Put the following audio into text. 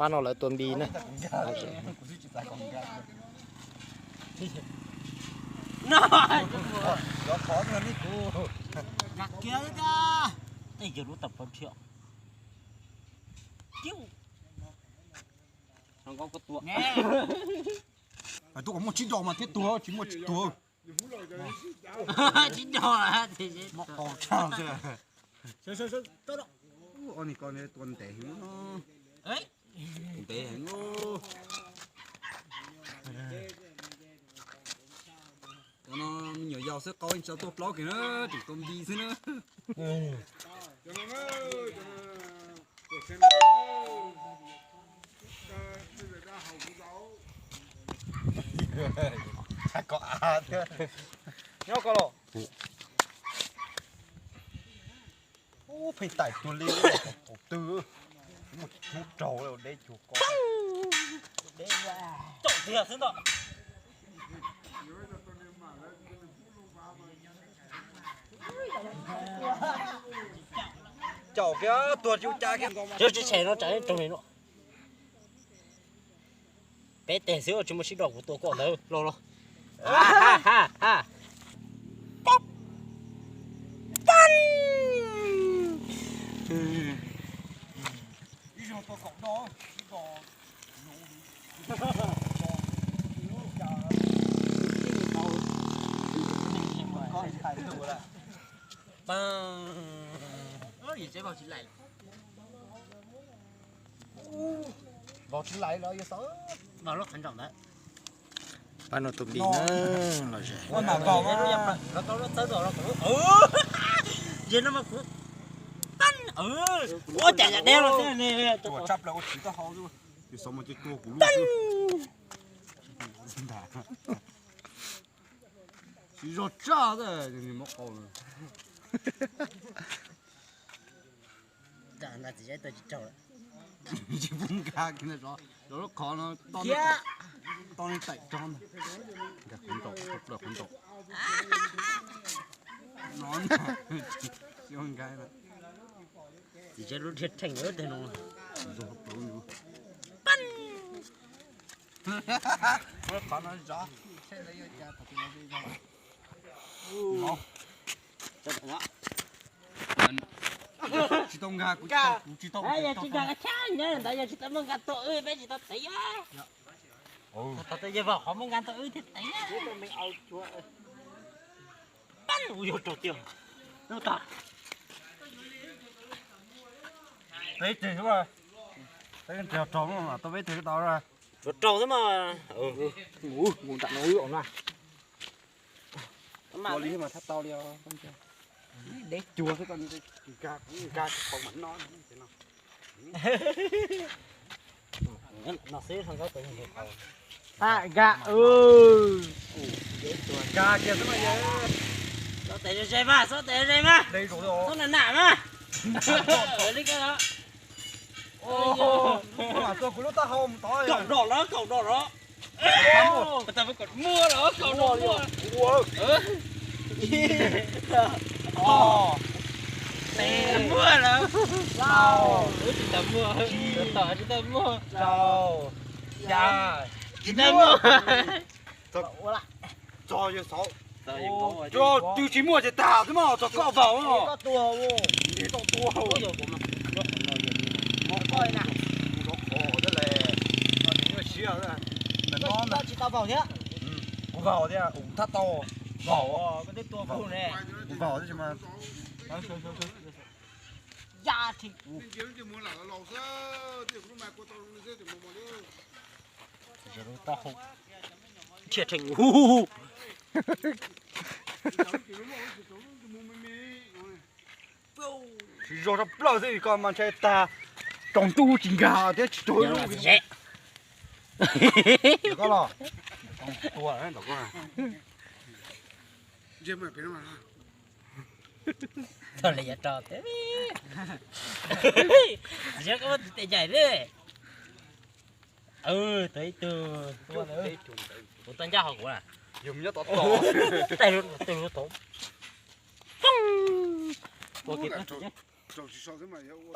Pab no lawv tua npi na. Tuaj kom muaj tsib dos mas thiaj tuag, tsis muaj tsis tuag. Tsib dos. Ob niag ko tua ntev heev, ntev heev. Cov no me nyuam yaus xwb, qau yeej tsis tau tuaj plaub kiag na, tseem tua npi xwb na. Nyob ko los. Ub, pheej tais tuag li, thaum twg muaj hnub raug deb cuag ko. Caum tiag, tuag tsis ua cas kiag. Tsis tshem no tsam raug li no. Peb teg xwb tsis muaj sib do, kuv tua koj ntawd los los. Pab no tus npi na, los ze. Ua cas yam deb los xwb ne. Ua tshab plaws ua tsis taub hau xwb, yus xav mus ces tua kuv lub xwb. Tsis zog tsaj, muab qau. Tsis pub nkag kiag ntawm zov lub qhov no, to li taim rog ntag. Nkag qhov ntaum, qhov ntaum. No, tsis nkag. Tsis tseb lub dhia rheej tej no. Qhov no zov, seb lawv yuav cas tom no zov. Tsis tau nkag, kuv tsis tau, kuv tsis tau. Yog tsis nkag qhov tshab nyob ntawd, yog tsis tau muaj nkag tuaj wb peb tsis tau tev. Thaum twg yog vam qhov muaj nkag tuaj wb thiaj tev. Pab ua yog raug tiag. Peb teg xwb, peb teg raug mas tau peb teg tau. Raug raug xwb mas. Mus nram no wb os na. Tua li mas thab tau li os. Deb cuag xwb, koj nkag kuv nkag tsis tau mas no. No xwb, nkag, nkag kiag xwb mas. Xob tes ze mas, xob tes ze mas. Xob nam nam mas. Li ko. Tua kuv lub taub hau mus tod. Kaum dos los, kaum dos los. Muaj los, kaum dos muaj. Muaj los. Tsis tau muaj, tsis tau muaj. Tsis tau muaj. Txog yawg xauv. Twb tsis muaj ces tag xwb mas, txog koj vaus. Tsis tau tua. Mus zov qhov thiab les. Ntawm no ntag. Kuv vaus thiab, kuv thab tau. Vaus, kuv vaus thiab mas. Ya, thiaj rheev. Tsis zog tshaj plaws xwb, koj mas ntshai tag. Tsaus ntuj tsis nkag thiab tsis raug. Koj los. Txog li yuav rau teb. Tsis yog koj muab tus tes ncaim li. Tau ib tug tua lawm. Kuv tau ncaj hov kuv na. Yog nyob tom tod. Tej lub, tej lub tod. Tua kiag tsis so xwb mas yog ua